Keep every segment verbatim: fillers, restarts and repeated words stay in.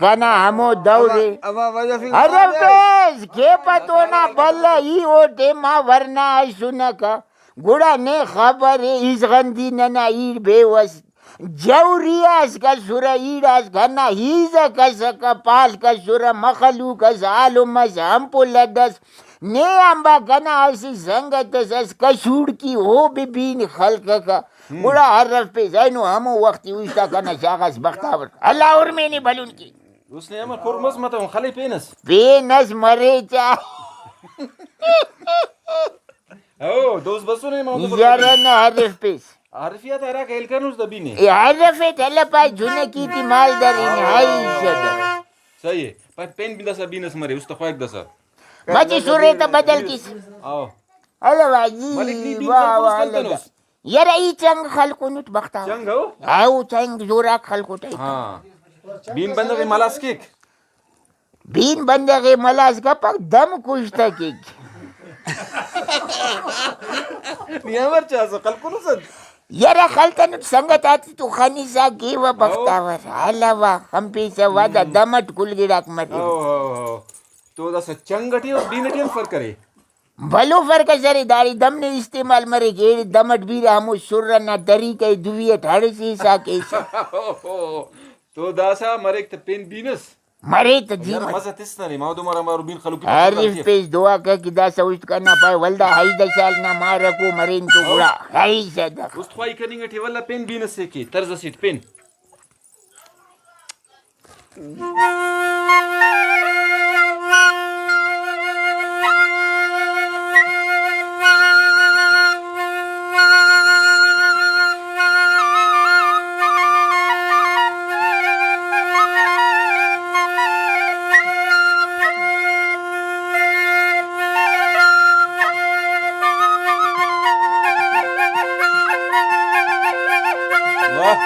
کنا ہمو دور ءِ۔ ہرفیس، کیپہ تو نا بھلا ای او ٹائما ورنا ئسنکہ۔ گڑا نے خبر ءِ ایزغندی ننا ایڑ بیوس۔ جوریاس کسرہ، ایڑاس کنا ہیزہ کسکہ، پال کسرہ، مخلوق اس عالم اس، ہمپو لڈ اس۔ نے آنبار کنا اسہ سنگت اس، اس کسوڑکی، او بھی بین خلککہ۔ ہم۔ گڑا ہرفیس، اینو ہمو وخت ای اوشتا کنا شاغاس بختاور۔ اللہ ارمینے بھلن کے۔ اس نے امر پر مس متون خلے پین اس۔ پین اس مرے چا۔ او، دوست بسنے ما تو یار نا ہرفیس۔ عارفیات ہرا کہ ہیل کرنس دا بینے۔ اے ہرفیٹ اللہ پاک جنکی تی مال درین، ہائی شد۔ صحیح ہے۔ پا-، پین بندہ سا بینس مرے، اس تخواک دسا۔ مچی سرے تا بدل کس۔ آؤ۔ اللہ واجی، ملک نی بین واہ، خلکونس واہ، اللہ کلتنس۔ دا۔ یرا ای چنگ خلکونٹ بختاور۔ چنگ ہو؟ آؤ، چنگ زوراک خلکوٹ ای۔ ہاں۔ بین بندغ ملاس کیک۔ بین بندغ ءِ ملاس کپک، دم کشتہ کیک۔ نی امر چاسہ خلکونس انت؟ یرا خلتنٹ سنگت آتے تو خنسا کیوہ بختاور۔ ہلوہ، خنپیسہ وا دا دم اٹ کل گڑاک مریر۔ او، او، او۔ تو داسہ چنگ اٹی اور بین اٹی ہم فرق ارے؟ بھلو فرق اس ارے، داڑے دم نے استعمال مریک، ایڑے دم اٹ بیرہ ہمو سر انا طریقہ ءِ دوی اٹ ہڑسیسا کیسہ۔ تو داسہ مریک تہ پین بینس؟ مرے تہ جی یار، مریک۔ مزہ تس ننے، مادو مارا مارو بین خلوکی۔ عارف پیش دعا کہ کہ داسہ است کنا پائے، ولدا ہیدہ سال نا مارکو مرین تو گڑا ہیدہ۔ است خواہی کننگ اٹی ولدا پین بین اسے کے طرز اسیٹ پین۔ واہ۔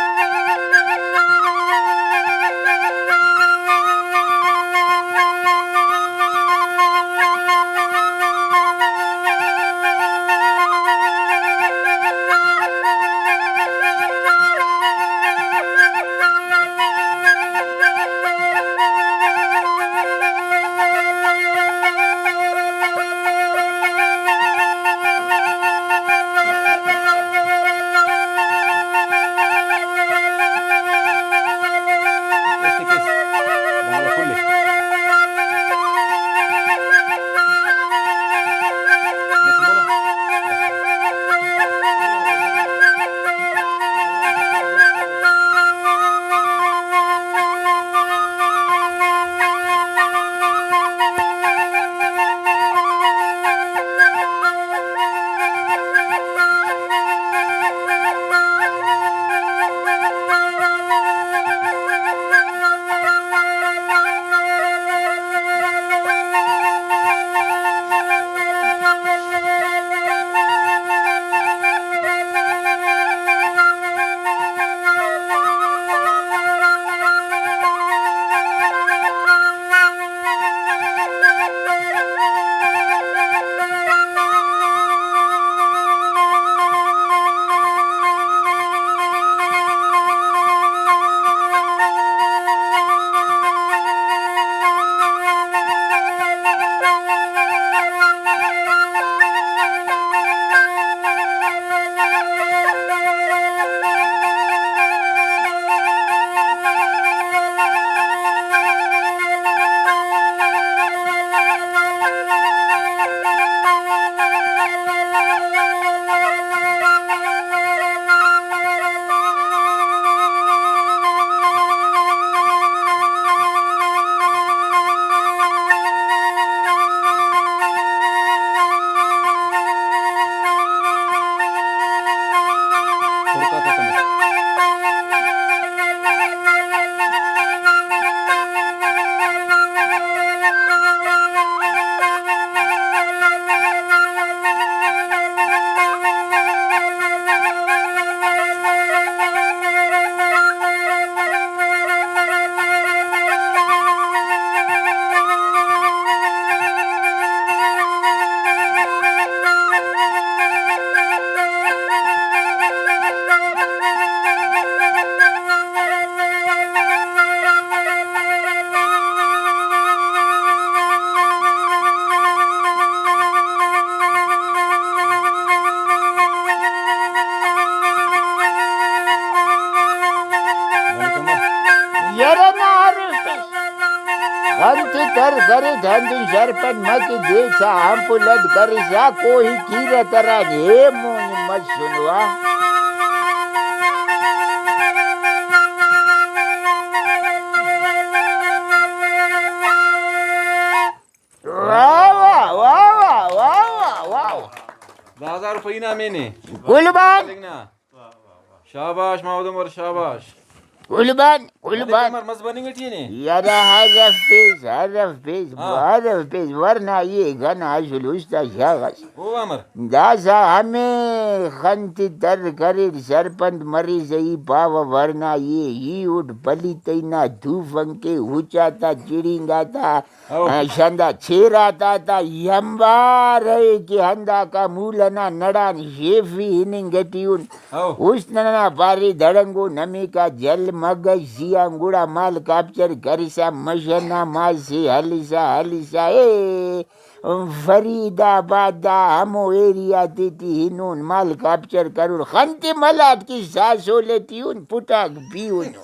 انت تر کرے دھندن شرپن مچ دیسا ہم پلد کرسا کوہی کیرہ تران ہے مون مسنو آ۔ واہ واہ، واہ واہ، واہ واہ، واہ واہ۔ دہ ہزار روپئی نا ہمے نے۔ قربان۔ شاباش محمد عمر، شاباش۔ قربان، قربان۔ عمر مس بننگ ٹی نے۔ یارا حرف پیش، حرف پیش، ہاں۔ حرف پیش، ورنا یہ گنا اصل استا شاغس۔ او عمر۔ داسا ہمے خن تے تر کریر، سرپند مریسہ ای پاوہ، ورنا یہ ای اٹ پلیتئی نا توفنکے، اچاتا چڑینگاتا، او۔ شندا چیر آتا تا یمبار ءِ کہ ہنداکا مول ئنا نڑان شیفی ہننگ ٹی ان۔ او۔ است ننا پارے دڑنگو نمیکا جل مگہ زیان گڑا مال کاپچر کرسا مش ئنا ماسے ہلسا ہلسا اے فرید آباد دا ہمو ایریا تیٹی ہنون مال کاپچر کرون خن تے ملاٹ کہ ساسولہ ٹی ان پٹاک پیونو۔